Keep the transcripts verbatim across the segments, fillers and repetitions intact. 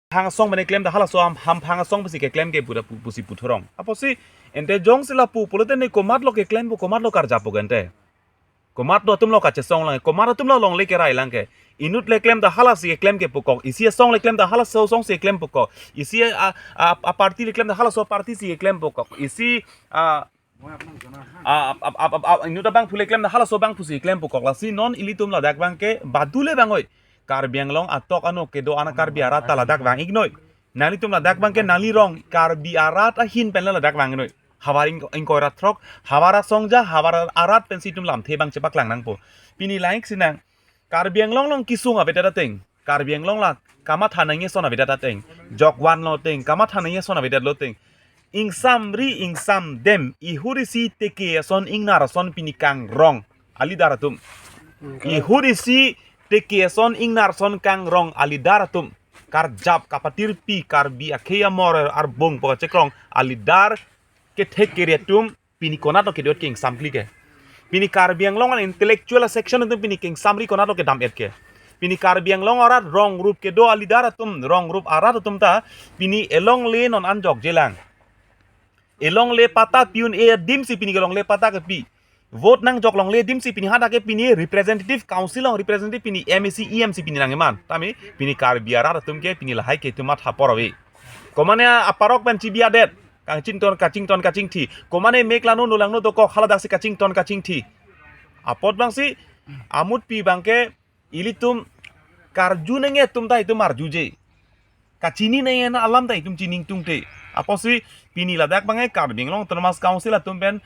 hamphang asong pen keklem ta halaso ham, hamphang asong pusi keklem ke pura pu-, pusi puthorong. Apotsi ente jongsi lapu pulote ne komatlo keklempo, komatlo karjappo ke ente. Komatlo atumlo kachesong lang, komat atumlo longle kerai lang ke. Inut le klem ta halasi keklem ke pukok. Isi asong le klem ta halaso asong si keklem pukok. Isi a, a, a party le klem ta halaso party si keklem pukok. Isi a, a, a, a, a, a, inut abangphu le klem ta halaso abangphu si keklem pukok. Lasi non ilitum ladak abang ke badu le bang oi. Karbi Anglong atok ano kedo ana Karbi arat ta ladak vang-iknoi. Nanglitum ladak abang ke nangli rong Karbi arat ahin pen le ladak vang-iknoi. Havar ing-, ingkoi ra throk, havar asong ja, havar arat pensi itum lamthe abang chepaklang nangpo. Pini langik sinang, Karbi Anglong along kesung avedet ateng, Karbi Anglong la kamatha nangji ason avedet ateng, jokvanlo ateng, kamatha nangji ason avedetlo ateng. Ingsamri ingsamdem, ihut isi teke ason ingnar ason pini kangrong a-leader atum. Ihut isi teke ason ingnar ason kangrong a-leader atum. Karjap kapatirpi Karbi akhei amor arbung pu kachekrong a-leader kethek kere atum pini konatlo kedo-et ke ingsamkle ke. Pini Karbi Anglong an intellectual section atum pini ke ingsamri konatlo kedam-et ke. Pini Karbi Anglong arat rong rup kedo a-leader atum, rong rup arat atum ta pini elongle non an jokjelang. Elongle patta pi-un-e adim si pini ke longle patta kepi. Vote nangjok longle adim si pini hadak ke pini representative council along representative pini M A C, E M si pini nangkeman. Tame pini Karbi arat atum ke pini lahai ke itum matha por ave. Komane aparok pen chibi adet. Kachington, kachington, kachingthi. Komane mek langno, no langno dokok, haladak si kachington, kachingthi. Apot abang si amutpi abang ke ilitum karju nangji atum ta itum arjuje. Kachini nangji alam ta itum chini ingtungte. Apotsi pini ladak abang ke Karbi Anglong Autonomous Council atum pen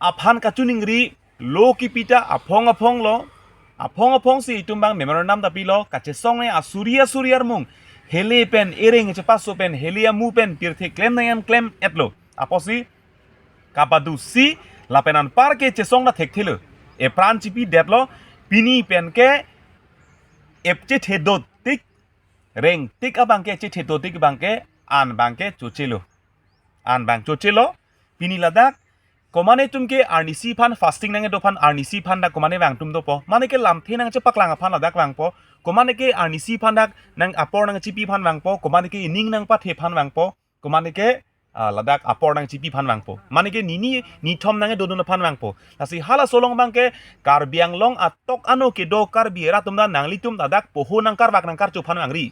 aphan kachiningri lo kipi ta aphong aphong lo. Aphong aphong si itum abang memorandum ta pilo, kachesong ne asuri asuri armung. Hele pen ereng chepaso pen hele amu pen pirthe klem nangji an klem-etlo. Apotsi kabadu si lapen anpar ke chesong ta thekthelo. Epran chipidetlo, pini pen ke ep chethe dotik, rengtik abang ke chethe dotik abang ke an abang ke chochelo. An abang chochelo, pini ladak komane atum ke arnisi aphan fasting nangkedo aphan arnisi aphan dak komane vang atum dopo. Mane ke lamthe nangchepaklang aphan ladak vangpo. Komane ke arnisi aphan dak nang apor nangchipi aphan vangpo. Komane ke ining nangpathe aphan vangpo. Komane ke, ah, ladak apor nangchipi aphan vangpo. Mane ke nini nithom nangkedodun aphan vangpo. Lasi halaso along abang ke Karbi Anglong atok ano kedo Karbi arat atum ta nanglitum ladak poho nangkarvak nangkarcho aphan vangri.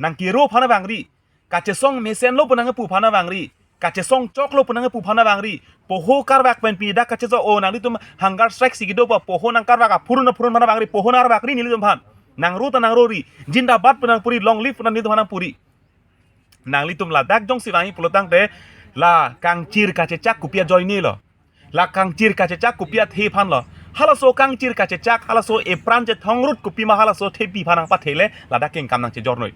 Nangkero aphan vangri. Kachesong mesenlo pu nangkepu aphan vangri. Kachesong choklo pu nangkepu aphan vangri. Poho karvak pen pini dak kachesong o nanglitum hunger strike si kedo pa poho nangkarvak aphurun aphurun aphan vangri. Poho nangkarvakri nelitum aphan. Nangro ta nangrori. Jindabad pu nangpuri, long live pu nang nelitum aphan nangpuri. Nanglitum ladak jongsi vangji pulotangte la kangchir kachechak kopi ajoinelo. La kangchir kachechak kopi athe aphanlo. Halaso kangchir kachechak, halaso epran chethongrut kopima halaso thepi aphan nangpathele ladak kengkam nangchejornoi.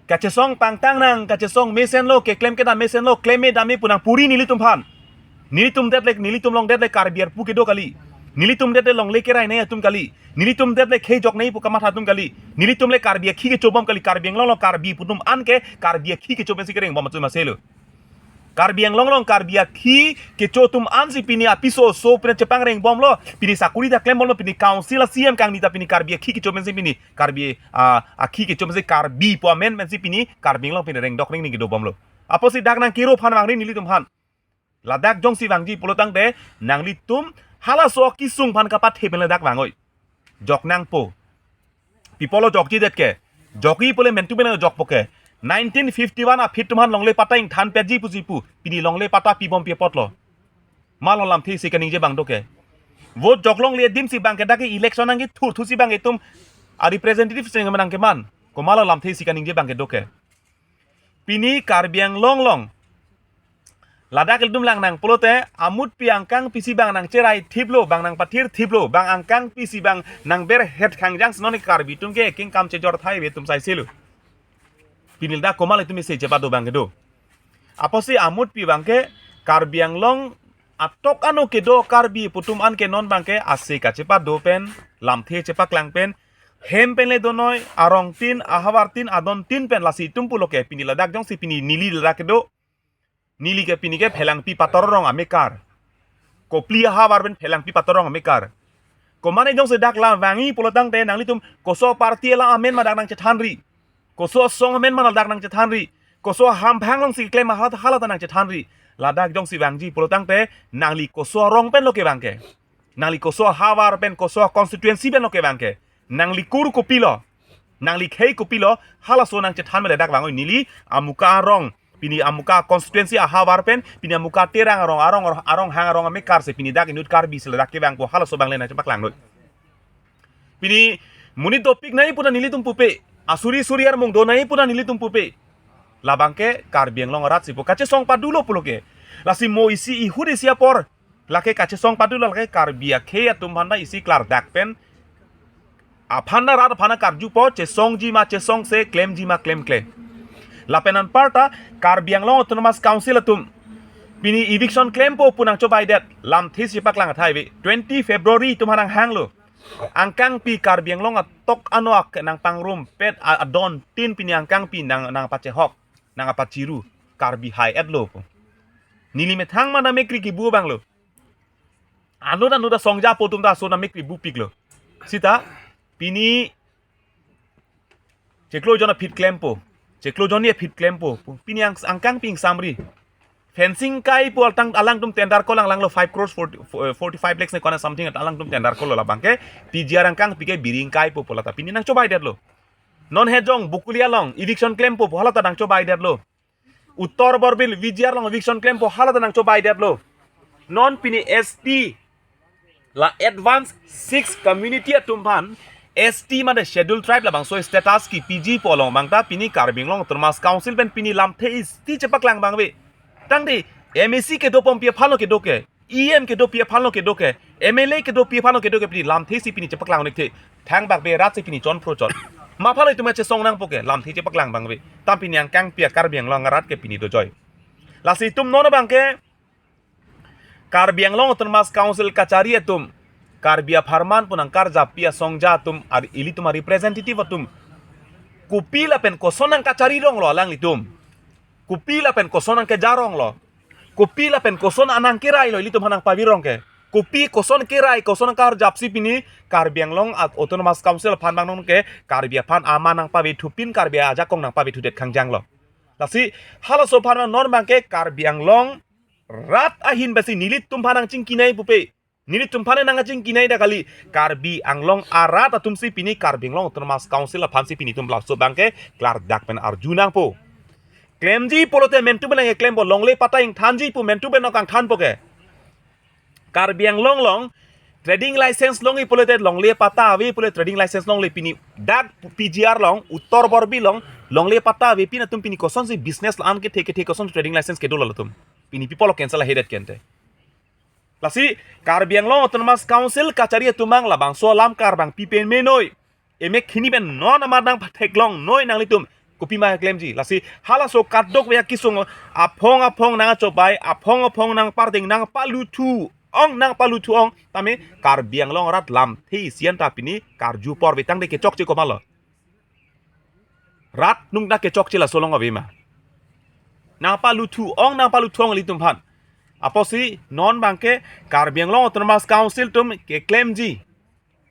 Kachesong pangtang nang, kachesong mesenlo, keklem kedam mesenlo, klem-e dam-e pu nangpuri nelitum aphan. Nelitum det le, nelitum along det le Karbi arpu kedo kali. Nelitum det le longle kerai nangji atum kali. Nelitum det le khei jok nangji pu kamatha atum kali. Nelitum le Karbi akhi kechobom kali, Karbi Anglong along Karbi pu atum an ke Karbi akhi kecho pensi kerengbom atum aselo. Karbi Anglong along Karbi akhi kecho atum an si pini apiso oso pini chepangrengbomlo, pini sakuri ta klembomlo, pini council a-C E M kangni ta pini Karbi akhi kecho pensi pini Karbi, ah, akhi kecho pensi Karbi pu amen pensi pini Karbi Anglong pini rengdok rengning kedobomlo. Apotsi dak nangkero aphan vangri nelitum aphan. Ladak jongsi vangji pulotangte nanglitum halaso kesung aphan kapathe pen ladak vangoi. Jok nangpo. Pi apotlo jokjedet ke. Jokji pule mentu menang jokpo ke. Nineteen fifty-one aphi atum aphan longle patta ingthan petji pusi pu. Pini longle patta pibom pi apotlo. Malo lamthe isi kaningje abang do ke. Vote jok longle adim si abang ke dak ke election nangkethur thu si abang itum a-representative si nangkeman. Komatlo lamthe isi kaningje abang ke do ke. Pini Karbi Anglong along ladak ilitum lang nang pulote amutpi angkangpi si abang nangcherai thiplo, abang nangpathir thiplo, abang angkangpi si abang nangberhet khangjang si non Karbi atum ke kengkam chejor thai ave atum saiselo. Pini ladak komatlo itum isi chepado abang kedo. Apotsi amutpi abang ke Karbi Anglong atok ano kedo Karbi pu atum an ke non abang ke ase kachepado pen, lamthe chepaklang pen, hem pen le donoi, arongtin, ahavartin, adontin pen lasi itum pulo ke pini ladak jongsi pini neli ladak kedo. Neli ke pini ke Phelangpi Pator arong amekar. Kopili ahavar pen Phelangpi Pator arong amekar. Komane jongsi dak la vangji pulotangte nanglitum koso party la amen ma dak nangchethanri. Koso asong amen ma ladak nangchethanri. Koso ahamphang alongsi keklem hala, hala ta nangchethanri. Ladak jongsi vangji pulo tangte nangli koso arong pen lo kevang ke. Nangli koso ahavar pen, koso constituency pen lo kevang ke. Nangli kur kopilo. Nangli khei kopilo, halaso nangchethan me ladak vang oi, neli amuka arong. Pini amuka constituency ahavar pen, pini amuka Terang arong, arong, arong hang arong amekar si pini dak inut Karbi si ladak kevang ko halaso abang le nangchepaklang noi. Pini monit dopik nangji pu ta nelitum pupe, asuri suri armung do nangji pu ta nelitum pupe. Labang ke Karbi Anglong arat si pu kachesong padulo pulo ke. Lasi mo isi ihut isi apor, lake kachesong padulo, lake Karbi akhei atum aphan ta isi klardak pen. Aphan ta rat aphan ta karjupo, chesongji ma chesongse, klemji ma klemkle. Lapen anparta Karbi Anglong Autonomous Council atum pini eviction klempo pu nangchobaidet, lamthe si paklang athai ave. Twenty February atum aphan nanghanglo. Angkangpi Karbi Anglong atok ano ak nangpangrumpet a-, adon tin pini angkangpi nang, nangpachehok, nangpachiru, Karbi hai-etlo pu. Neli methang ma namekri kibu abang lo. Anut anut asongja apo atum ta aso namekri bupiklo. Sita, pini chiklo jon aphi klempo. Chiklo jon ni aphi klempo. Pini ang, angkangpi ingsamri. Fencing kaipo alangtum tender ko langlanglo five crores forty, forty-five lakhs ne kona something alangtum tender ko lo labang ke. P G R angkangpi ke biri ingkaipo pu lata pini nangchobaidetlo. Non Hejong Bokuli along eviction klempo pu hala ta nangchobaidetlo. Uttar Borbil V G R along eviction klempo hala ta nangchobaidetlo. Non pini S T la advance six community atum aphan S T mane Schedule Tribe labangso status kipiji pu along abang ta pini Karbi Anglong Autonomous Council pen pini lamthe isi chepaklang abang ave. Tangte M A C kedo pom pi aphan lo kedo ke, E M kedo pi aphan lo kedo ke, M L A kedo pi aphan lo kedo ke pini lamthe si pini chepaklang nik the. Thangbak be rat si pini chonphro chot. Ma aphan lo itum chesong nangpo ke lamthe chepaklang abang ave. Tam pini angkangpi Karbi Anglong arat ke pini dojoi. Lasi itum non abang ke Karbi Anglong Autonomous Council kachari atum, Karbi apharman pu nangkarjappi asongja atum, ar ilitum arepresentative atum. Kopi lapen koson nangkachari rong lo alanglitum. Kopi lapen koson nangkeja rong lo. Kopi lapen koson anang kerai lo ilitum aphan nangpavir rong ke. Kopi koson kerai, koson nangkarjapsi pini Karbi Anglong at-, Autonomous Council aphan abang non ke, Karbi aphan aman nangpavithupin, Karbi ajakong nangpavithudet khangjang lo. Lasi halaso aphan non abang ke Karbi Anglong rat ahin besi nelitum aphan nangchingkinai pupe. Nelitum aphan nangchingkinai da kali, Karbi Anglong arat atum si pini Karbi Anglong Autonomous Council aphan si pini itum laso abang ke klardak pen arju nangpo. Klemji pulote mentu benang klempo, longle patta ingthanji pu mentu benang kangthanpo ke. Karbi Anglong along trading license longji pulote longle patta ave pulote trading license longle pini dak P G R along, Uttar Borbil along, longle patta avepin atum pini kosonsi business la-an kethe kethe koson trading license kedo lo latum. Pini people cancel ahedet kente. Lasi Karbi Anglong Autonomous Council kachari atum abang labangso alam kar abang pipen me noi. Emek khini pen non amat nangpatheklong noi nanglitum. Kopima klemji. Lasi halaso kadokave akesung aphong aphong nangchobai, aphong aphong nangpardeng, nangpaluthu ong, nangpaluthu ong. Tame Karbi Anglong arat lamthe isi an ta pini karju apor ave tangte kechokche komatlo. Rat nung ta kechokche laso along ave ma. Nangpaluthu ong, nangpaluthu ong ilitum aphan. Apotsi non abang ke Karbi Anglong Autonomous Council atum keklemji.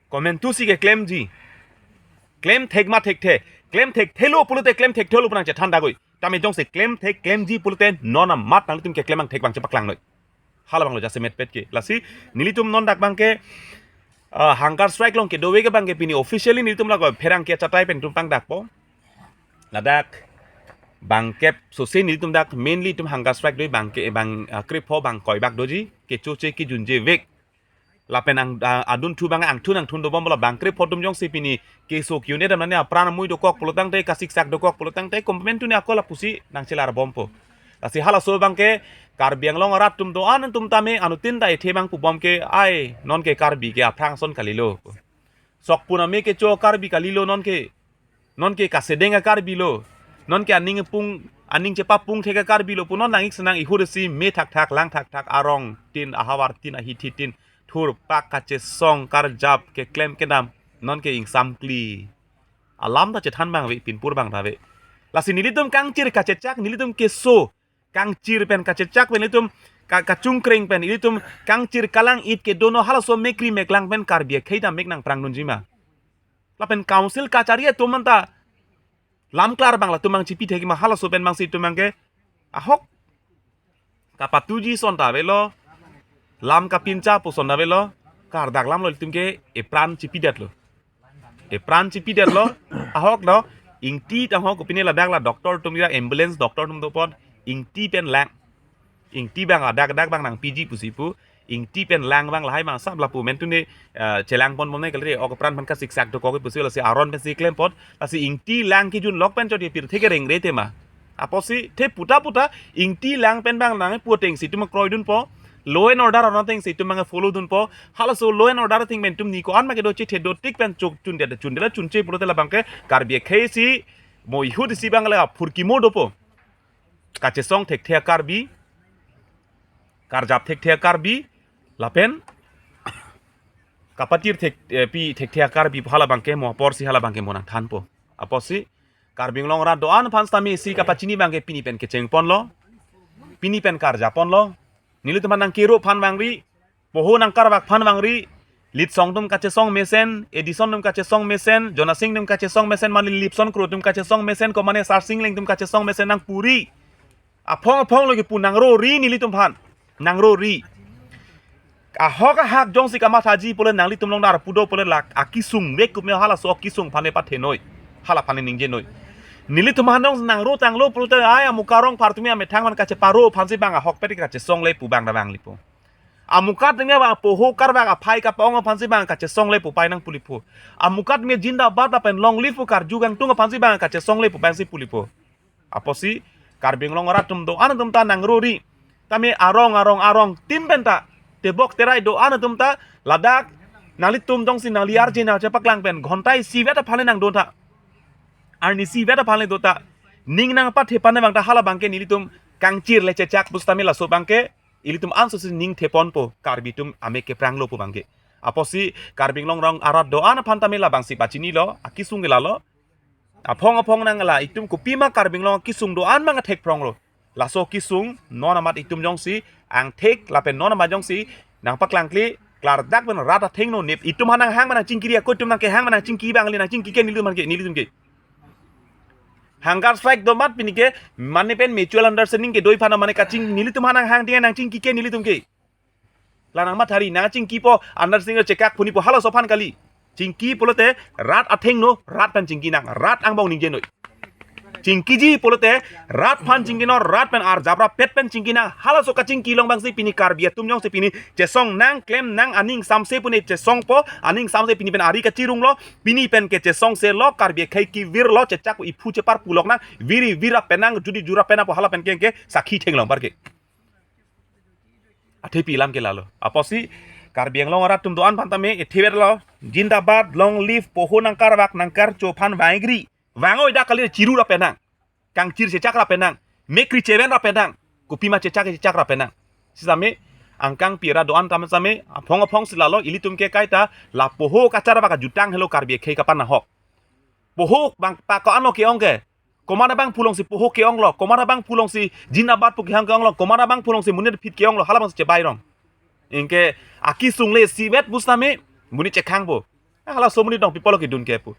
Komantu si keklemji. Klemthek ma thekthe. Klemthekthelo pulote klemthekthelo pu nangchethan dakoi. Tame jongsi klemthek klemji pulote non amat nanglitum keklem angthek abang chepaklang noi. Hala abang lo jasemet pet ke. Lasi nelitum non dak abang ke, ah, hunger strike along kedo ave ke abang ke pini officially nelitum lako pherangke achatai pen itum pangdakpo. Ladak bangkep sose nelitum dak mainly itum hunger strike doji bang ke bang, ah, krepho bang koibak doji kechoche kejunje vek. Lapen ang, ah, adunthu abang angthun angthun dobom bola bang krepho atum jongsi pini keso ke-un-e dam nani apran amui dokok pulo tangte, kasiksak dokok pulo tangte, komantu ne ako lapusi nangchelar bompo. Lasi halaso abang ke Karbi Anglong arat atum do-an atum tame anuttin ta ethe abang pubom ke ai non ke Karbi ke aphrang ason kalilo. Sokpun ame kecho Karbi kalilo non ke. Non ke kasedeng a-Karbi lo. Non ke aning pung, aning chepapung thek a-Karbi lo pu non nang-ik senang ihur si me thakthak lang thakthak arong tin ahavar tin ahithi tin thurpak kachesong karjap keklem kedam non ke ingsamkli. Alam ta chethan abang ave, pinpur abang ta ave. Lasi nelitum kangchir kachechak, nelitum keso kangchir pen kachechak pen ilitum ka-, kachungkreng pen ilitum kangchir kalang-it kedo non halaso mekri meklang pen Karbi akhei ta mek nangprang dunji ma. Lapen council kachari atum anta Lam klar abang latum abang chipi thek ma, halaso pen abangsi itum abangke ahok kapatuji ason ta avelo, lam kapincha pu ason ta avelo, kardak lamlo itum ke epran chipidetlo. Epran chipidetlo, ahok do, ingti tangho kopine ladak la doctor atum ira ambulance doctor atum dopon, ingti pen lang. Ingti abang adak adak abang nangpiji pusi pu, ingti pen lang abang lahai abang sap lapu mentu ne, eh, chelang ponbom ne kalite, ok pran aphan kasiksak dokok pusi lasi aron pensi klempon, lasi ingti lang kejun lok pen chot ye pirthe kerengre tema. Apotsi the puta puta ingti lang pen abang nangpu atengsi itum kroidunpo, law and order aron atengsi itum abang follow dunpo, halaso law and order ateng pen itum ni ko-an ma kedo chethe dotik pen chok chundet chundet chunche pulote labangke Karbi akhei si mo ihut isi abang la phurkimo dopo. Kachesong thekthe a-Karbi, karjap thekthe a-Karbi, lapen kapatir thek, eh, pi thekthe a-Karbi pu halabangke mo aporsi halabangke mo nangthanpo. Apotsi Karbi Anglong arat do-an aphan sitame isi kapachini abangke pini pen kechengponlo, pini pen karjapponlo. Nelitum aphan nangkero aphan vangri, poho nangkarvak aphan vangri, Litsong atum kachesong mesen, Edison atum kachesong mesen, Jonasing atum kachesong mesen, mane Lipson Kro atum kachesong mesen, ko mane Sarsing Leng atum kachesong mesen nangpuri. Aphong aphong lo kipu nangrori nelitum aphan. Nangrori. Ahok ahak jongsi kamathaji pule nanglitum along dar pudo pule lak akisung vek kume halaso akisung aphan ne pathenoi. Hala aphan ne ningjenoi. Nelitum aphan nangro tanglo pulote ai amuka arong aphartumi amethang aphan kacheparo aphansi abang ahokpet kachesongle pu abang ta vanglipo. Amukat nge abang poho karvak aphai kapa-ong aphansi abang kachesongle pu pai nangpulipo. Amukat nge jindabad lapen long live pu karju kangtung aphansi abang kachesongle pu abangsi pulipo. Apotsi Karbi Anglong arat atum do-an atum ta nangrori. Tame arong arong arong tin pen ta, tebok terai do-an atum ta ladak nanglitum jongsi nangli arje nangchepaklang pen ghonta isivet aphan le nangdon tha. Arni isivet aphan le do ta. Ning nangpathe pan abang ta halabangke nelitum kangchir le chechak pusitame laso abangke ilitum ansosi ning theponpo, Karbi atum amek kepranglo pu abangke. Apotsi Karbi Anglong arong arat do-an aphan tame labangsi pachinilo, akisung ke lalo. Aphong aphong nang la itum kopima Karbi Anglong akisung do-an abang thekpronglo. Laso akisung non amat itum jongsi angthek lapen non amat jongsi nangpaklangkle klardak pen rat athengno nip itum aphan nanghang ma nangchingkiri ako itum nangkehang ma nangchingki abang le nangchingki ke nelitum aphan ke nelitum ke. Hunger strike do amat pini ke mane pen mutual understanding kedo aphan mane kaching nelitum aphan nanghang dia nangchingki ke nelitum ke. La nangmathari nangchingkipo understanding chekak puni po halaso aphan kali. Chingki pulote rat athengno rat pen chingki nang rat angbong ningjenoi. Chingkiji pulote rat aphan chingki non rat pen arjap rappet pen chingki nang halaso kachingki along abangsi pini Karbi atum jongsi pini chesong nang klem nang aning samse puni chesongpo aning samse pini pen ari kachirunglo pini pen ke chesongselo Karbi akhei kevirlo chechak iphu chepar pulok nang viri vira pen nang judi jura pen apo hala pen kengke sakhi thenglong parke. Athepi alam ke lalo. Apotsi Karbi Anglong arat atum do-an aphan tame ethivetlo. Jindabad, long live, poho nangkarvak nangkarcho aphan vangri. Vangoi dak kali chiru ra penang. Kangchir chechak ra penang. Mekri cheven ra penang. Kopima chechak chechak ra penang. Sitame angkang pira do-an tame sitame aphong aphongsi lalo ilitum ke kaita la poho kacharvak ajutang helo Karbi akhei kapan ahok. Poho abang pako ano ke-ong ke. Komat abang pulongsi poho ke-onglo, komat abang pulongsi jindabad pu kehang ke-onglo, komat abang pulongsi monit phit ke-onglo, halabangsi chebai rong. Anke akisung le isivet pusitame, monit chekhangpo. Halaso monit dong people kedun ke pu.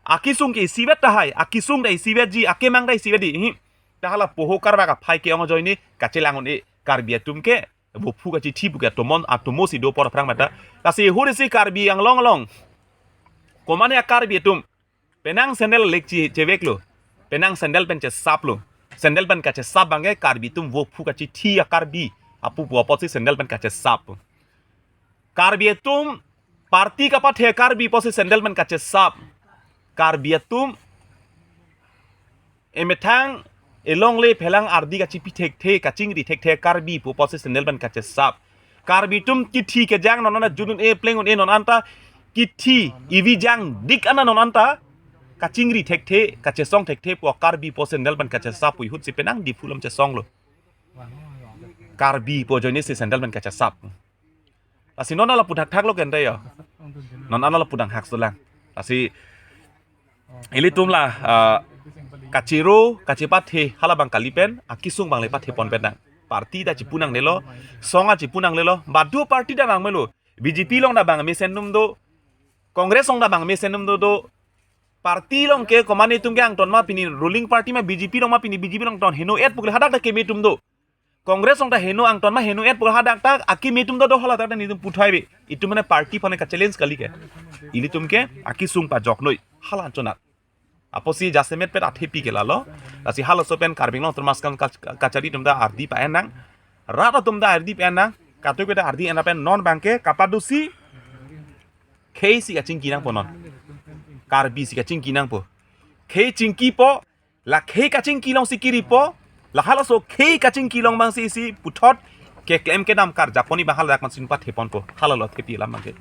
Akisung ke isivet tahai, akisung ta isivetji, akemang ta isivetji. Hi. Ta hala poho karvak aphai ke-ong ajoine, kachelang un-e, Karbi atum ke, vophu kachithi pu ke atomon, atomosi do apor aphrang mata. Lasi hurisi Karbi Anglong along. Komane a-Karbi atum. Penang sandal lekchi cheveklo. Penang sandal pen chesaplo. Sandal pen kachesap abangke Karbi atum vophu kachithi a-Karbi. Apu pu apotsi sandal pen kachesap. Karbi atum party kapathe Karbi apotsi sandal pen kachesap. Karbi atum emethang elongle phelang ardi kachipi thekthe kachingri thekthe Karbi pu apotsi sandal pen kachesap. Karbi atum kithi kejang non anta jun un-e pleng un-e non anta kithi ivi jangdik ana non anta kachingri thekthe kachesong thekthe pu Karbi pu sandal pen kachesap pu ihutsi penang Diphu along chesonglo. Karbi pu ajoinesi sandal pen kachesap. Lasi non ala pu thakthaklo kente yo. Non ala pu dang hak sulang. Lasi ilitum la, ah, kachiro kachepathe halabang kali pen akisung abang le pathe pon pen nang. Party ta chipu nangnelo, song a chipu nangnelo, badu party ta nangmelo. B J P along ta abang mesen atum do, Congress along ta abang mesen atum do do. Party along ke komat netum ke angton ma pini, ruling party ma B J P along ma pini, B J P along angton heno-et pu ke hadak ta keme atum do. Congress along ta heno angton ma heno-et pu ke hadak ta akeme atum do, do hala ta netum puthai ave. Itum mane party aphan ke challenge kali ke. Ilitum ke akesung pajoknoi hala anchot nat. Apotsi jasemet pen athepi ke lalo. Lasi halaso pen Karbi Anglong Autonomous Council kach-, kachari atum ta ardi pa-en nang. Rat atum ta ardi pa-en nang. Katuke ta ardi en ra pen non abang ke kapadosi khei si kachingki nangpo non. Karbi si kachingki nangpo. Khei chingkipo, la khei kachingki along si kiripo, la halaso khei kachingki along abang si isi puthot keklem kedam karjapon abang hala dak man si pathe ponpo. Hala lo thepi alam abang ke.